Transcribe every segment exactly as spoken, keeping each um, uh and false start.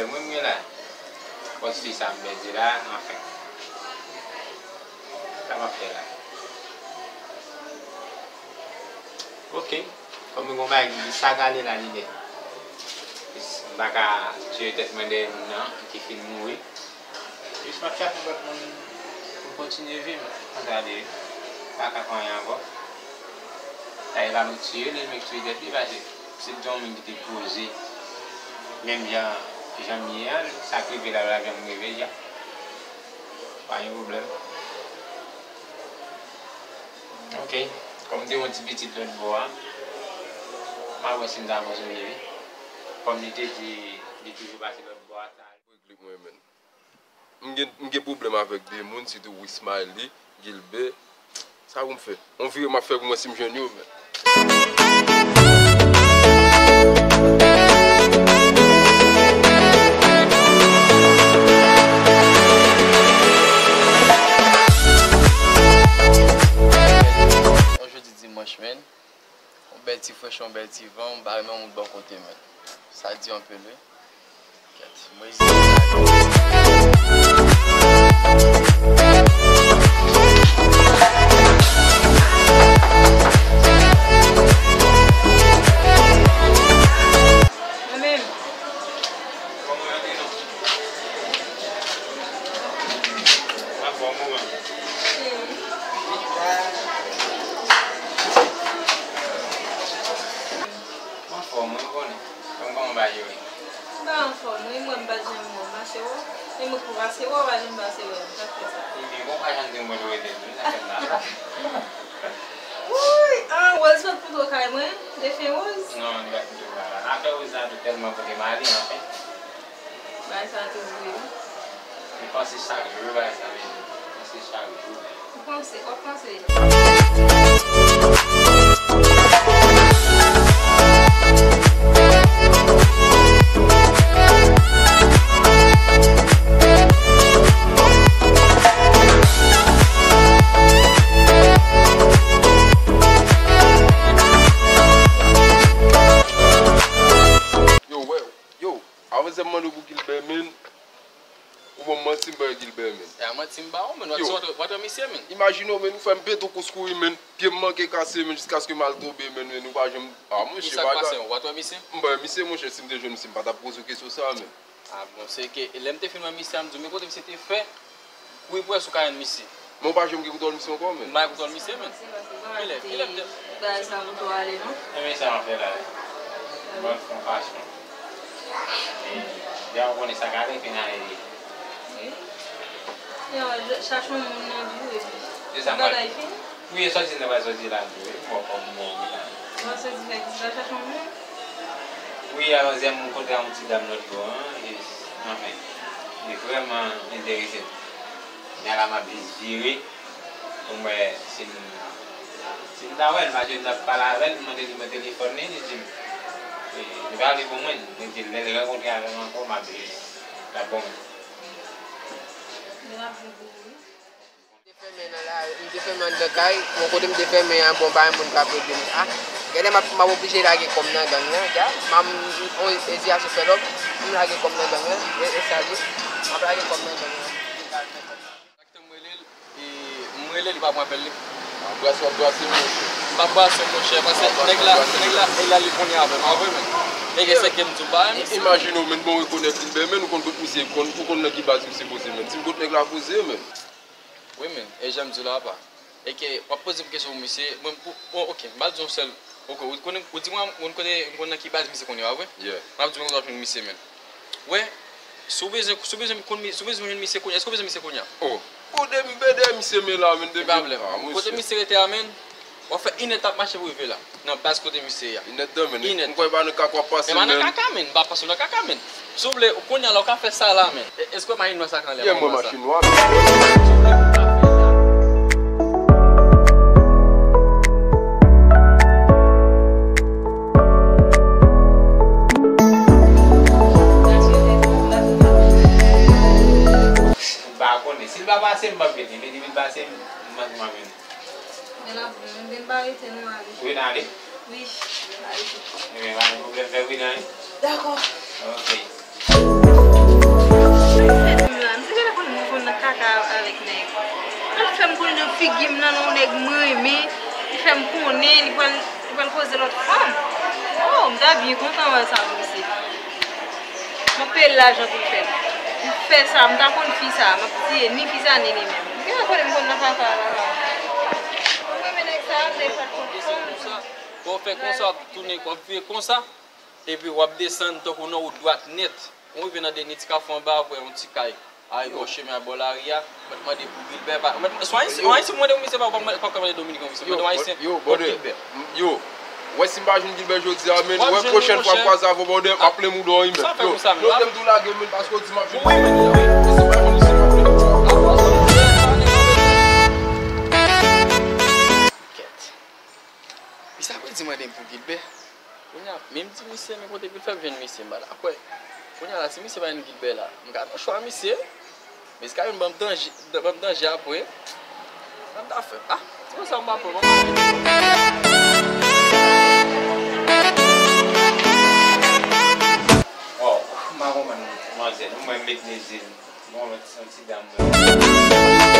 Mwen, mwen la. Pòs fi sa m pèdi la, anfen. Sa m ap fè la? Ok. Kòm mwen gon bagay ki sag ale la, li nèt. M pa ka tiye tèt mwen dèyè moun nan ki fin mouri. Jis m ap chache yon lòt moun pou m kontinye vi m. Konsa li ye. M pa ka fè anyen ankò. Sa e pa mwen k tiye li, mwen k tiye tèt li, paske si t te yon moun ki te poze, menm jan, jan m ye a, sa k rive la, l ap janm rive, ja. Pa gen pwoblèm. Ok. Kòm m te yon ti pitit lòt bò a, m ap wè si m ta kontinye wi. Kòm li te di, li toujou pase lòt bò a, sa. Regle mwen, menn. M gen, m gen pwoblèm avèk de moun, sitou Wismaëly, Gilbert. Sa pou m fè? On vire m ap fè pou mwen si m jwenn yo, menn. On jodi dimanch, menn. On bèl ti frèch, on bèl ti van, m pa renmen moun bò kote, menn. Sa di anpil, wi. Kèt, mwen ezite. Mwen menm. Anfòm ou menm? Anfòm, mwen konnen. Kòman, kòman bagay yo ye? M pa anfòm, wi, mwen m pa janm wè w pase wè w. E mwen pou pase wè w, pa janm pase wè m. Sa k fè sa? Ebyen, bon, pa janm di mwen dwe rete tou, sa fè m mal. Wouy! Ah, Rose pa t pou twò kay mwen? Defen Rose? Non, li pa t pou twò kay la. Afè Rose la tou tèlman pote m ale, anfen. Bagay sa tou vre, wi. Li panse chak jou, bagay sa, men li panse chak jou. Ou panse, w ap panse. Yo, wè, yo, avan se m mande w pou Gilbert, menn. Ou ban m manti, m ba Gilbert, menn. E a manti m ba ou, menn. Yo. Wat, wat, wat misye, menn. Imajine w, menn, ou fè m pete kous kouri, menn. Pye m manke kase, menn, jiskaske m al tonbe, menn, menn, ou pa janm. Ah, monchè, bagay. Sa k pase, w pa t wè misye? M pa wè misye, monchè, si m te jwenn misye, m pa t ap poze w kesyon sa a, menn. Ah, bon, se ke lè m te fin wè misye a, m di w, men kote misye te fè, kouri pou wè si w ka jwenn misye. Men w pa janm gen kontwòl misye ankò, menn. M pa gen kontwòl misye, menn. Kilè, kilè m te. Bagay sa pou tou ale, non? E men sa w ap fè la, wi. Mwen fè yon fason. E, deja w konnen sa gade fin ale. Wi. Yo, chache yon moun nan vi w epi. Se sa, mwen. Bagay fini. Wi, e sòti nan pral sòti la tou, wi. Mwen kòm mwen wi la. Mwen sòti fè kisa, chache yon moun? Wi, alò, zè m kontre a yon ti dam lòt bò an, e, anfen, li vrèman enterese m. Men la m ap jis vire pou m wè si m, si m ta wè l, paske m t ap pale avè l, m mande nimewo telefòn li, li di m, e, li pa vle pou mwen, li di lè l rankontre avè m ankò, m ap jis, l ap ban mwen. Li ap vin pou ou, wi. M te fèmen nan la, m te fèmen anndan kay, bon, kote m te fèmen an, bon, pa gen moun k ap ede m. Ah, gade, m ap, m ap oblije lage kò m nan gang nan, ya, m, m, on eziyasyon fè lòk, m lage kò m nan gang nan, e, e sa l ye, m ap lage kò m nan gang nan. Kontakte m, rele l, e m rele, li pa pran apèl li. W ap brase, w ap brase, monchè. M p ap brase, monchè, paske nèg la, nèg la, nèg la li konnen avè m, a vre, men. Nèg, e sa ke m di w, m pa renmen sa. Imajine w, menn, bon, rekonèt li, men, men, ou konn kot misye, ou konn, ou konn nan ki baz misye poze, menn. Di m kot nèg la poze, menn. Wi, men, e jan m di w la, apa. E ke w ap poze m kesyon pou misye, mwen, pou, bon, ok, m pral di w yon sèl, ok, ou konnen, ou di mwen, ou konn kote, ou konn nan ki baz misye konnen, pa vre? Yeah. M ap di w kote w ap jwenn misye, men. Wè, si w bezwen, si w bezwen konn mi-, si w bezwen jwenn misye kounye a, èske w bezwen misye kounye a? Oh, ou de m bede misye, men la, men de. E pa pwoblèm. Ah, kote misye rete a, men, w ap fè inèdtan ap mache pou rive la. Nan baz kote misye ye a. Inèdtan, men. Inèdtan. M kwè pa nan kaka w ap pase, men. E pa nan kaka, men. M pa pase w nan kaka, men. Si w vle, kounye a la, w ka fè sa la, men. E, èske w wè machin nwa sa k anlè a? Yeah, m wè machin nwa, men. M pa konnen. Si l pa pase, m p ap mete. Men depi l pase, m, m, m ap mete. Men n ap, men m pa rete non, ale. Wi, n ale? Wi, n ale. Ebyen, pa gen pwoblèm, fè wi nan, wi. Dakò. Ok. Gim nan, yon nèg m renmen, li fè m konnen li pral, li pral poze lòt fanm. Oh, m ta byen kontan wè sa pou misye. M ap peye l lajan pou l fè l. M fè sa, m ta konn fi sa, m ap tiye ni fi sa ni li menm. Gen kote m konn nan kaka la la. M renmen nèg sa, m te fè l konn fanm. Bon, fè konsa, w ap tounen, w ap vire konsa. Epi w ap desann tankou nan wout dwat nèt. Ou rive nan dènye ti kafou anba, w ap wè yon ti kay. Ay, bò chemen a, bò lari a. Mwen te mande pou Gilbè. Pa, mwen, se yon Ayisyen, yon Ayisyen, mwen te, misye pa, pa, pa, pa mande Dominiken, misye mande yon Ayisyen. Yo, brother, yo, wè si m pa jwenn Gilbè jodi a, men, wè pwochèn fwa m kwaze avè w, brother, m ap plen mouda w, men. Yo, yo, te m tou lage, men, paske w di m ap jwenn Gilbè jodi a, men. Wè si m pa jwenn misye, m ap plen mouda w. Kèt. Misye ap redi mande m pou Gilbè. Kounye a, men m di misye, men kote pou l fè m jwenn misye, m pa dakò. Kounye a la, si misye pa jwenn Gilbè la, m ka nan chwa misye. Men si ka vin ban m danje, ban m danje apre, sa m ta fè. Ah, se konsa m pa pran, m pa pran. Oh, m pa konprann manzè, nou mwen met nez li. Bon, mwen ti, yon ti dam, mwen.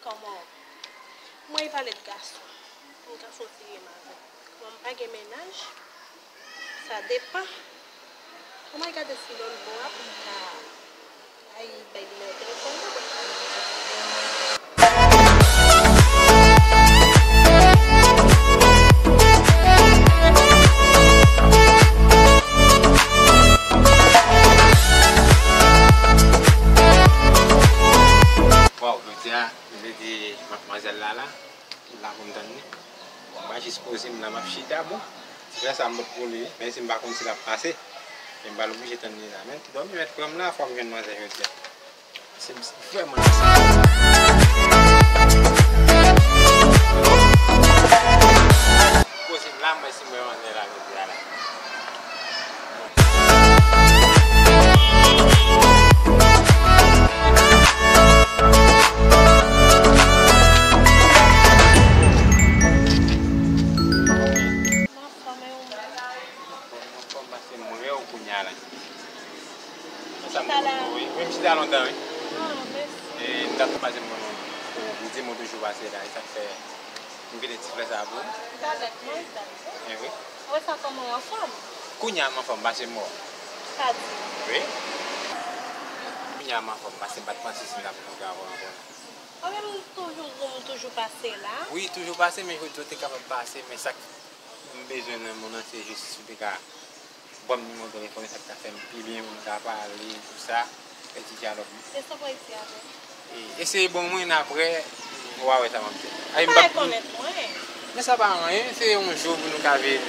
Kòman? Mwen, e pale de gason. Yon gason serye m avè l. Kòman m pa gen mennaj? Sa depann. Kòman e gade si lòt bò a pou m ka al bay nimewo telefòn nan pou m ka rele. Waw, jodi a, m te di matmwazèl la la. L la pou m tann li. M pa jis poze m la, m ap chita, bon. Ti frè sa m pot pou li, menm si m pa konn si l ap pase. Men m pral oblije tann li la. Men dòmi mèt pran m la, fò m jwenn manzè jodi a. Se m vrèman. Poze m la, m wè si m wè manzè la jodi a la. Anfòm, e ou menm? Bon, m anfòm paske m wè w kounye a la. Sa m, wi, wi, m chita lontan, wi. Ah, mèsi. E m t ap pase m konnen ou, ou di m ou toujou pase la, e sa k fè m kite ti flè sa pou ou. Ou pa bèt, non, sa. E wi. Ou wè sa kòman w anfòm? Kounye a m anfòm, paske m wè w. Sa di? Wi. Kounye a m anfòm, paske m pa t panse si m t ap kontre avè w ankò la. Ou menm toujou di m toujou pase la. Wi, toujou pase, men jodi a w te kapab pase, men sa k m bezwen nan moun nan, se jis si w te ka ban m nimewo telefòn, sa k ta fè m pi byen pou m ka pale, tou sa, fè ti dyalòg. E sa w pral di avè m? E, eseye ban mwen, apre, w a wè sa m ap di. Ay, m pa rekonèt mwen. Men sa pa anyen, se yon jou pou nou ka vin,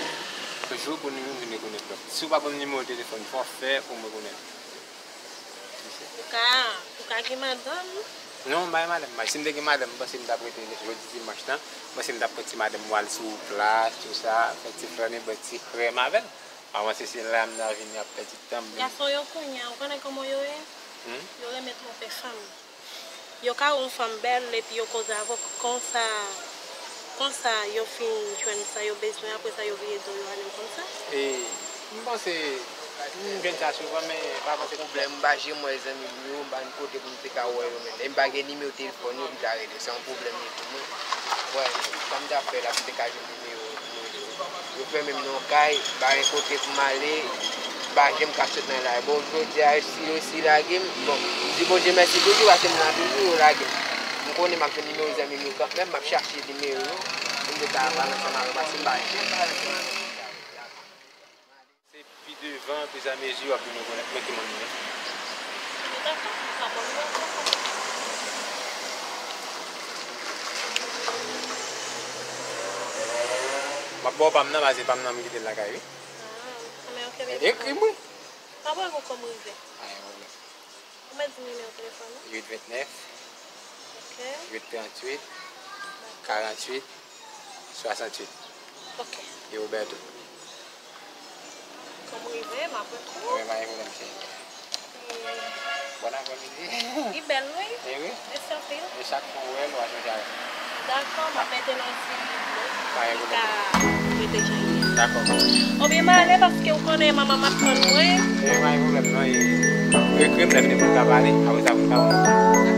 yon jou pou nou vin rekonèt lòt. Si w pa ban m nimewo telefòn, fò w fè pou m rekonèt. Ou ka, ou ka gen madanm? Non, m pa gen madanm. Si m te gen madanm, m panse m t ap rete jodi dimanch lan. M panse m t ap pran ti madanm mwen al sou plas, tou sa, fè ti flane, bwè ti krèm avè l. Avanse se la m ta vini ap pèdi tan m. Gason yo kounye a, ou konnen kòman yo ye? Hmm? Yo renmen twonpe fanm. Yo ka wè yon fanm bèl epi yo koze avè w konsa, konsa yo fin jwenn sa yo bezwen, apre sa yo vire do yo ale konsa. E, m panse, m jwenn sa souvan, men m pa panse pwoblèm, m pa janm wè zanmi m yo, m pa gen kote pou m te ka wè yo menm. E m pa gen nimewo telefòn yo pou m ta rele, se yon pwoblèm li ye pou mwen. Wè, sa m ta fè la pou m te ka jwenn nimewo, nimewo telefòn. Yo fèmen m nan yon kay, m pa gen kote pou m ale, m pa janm ka sot nan lari. Bon, jodi a, si yo resi lage m, bon, m di Bondye mèsi toujou, paske m la toujou, yo lage m. M konnen m ap jwenn nimewo zanmi m yo kanmenm, m ap chache nimewo yo, pou m te ka pale ansanm avè yo, paske m pa janm pale ansanm avè yo. Se pi devan, ofiramezi, w ap vin rekonèt mwen ki moun m ye. Dakò, m pa konn non. M ap ba w pa m nan, paske pa m nan, m kite l lakay, wi. Ah, men ok, men ekri m, wi. M ap wè kòm rive. Pa gen pwoblèm. Ou mèt di m nimewo telefòn ou? Uit vennèf, ok, uit tranntuit, karanntuit, swasanntuit. Ok. E Roberto. Kòm rive, m ap retwouve w. Wi, pa gen pwoblèm, cheri. E bòn Li bèl, wi. E wi. Mèsi anpil. E chak fwa w wè l, w a chanje avè m. Dakò, m ap mete nan ti dlo. Pa gen pwoblèm. Li ka rete jan li ye. Dakò. Oubyen m ale paske w konnen manman m ap tann mwen. E pa gen pwoblèm non, e. Ekri m lè fini pou n ka pale, apre sa pou n ka pale.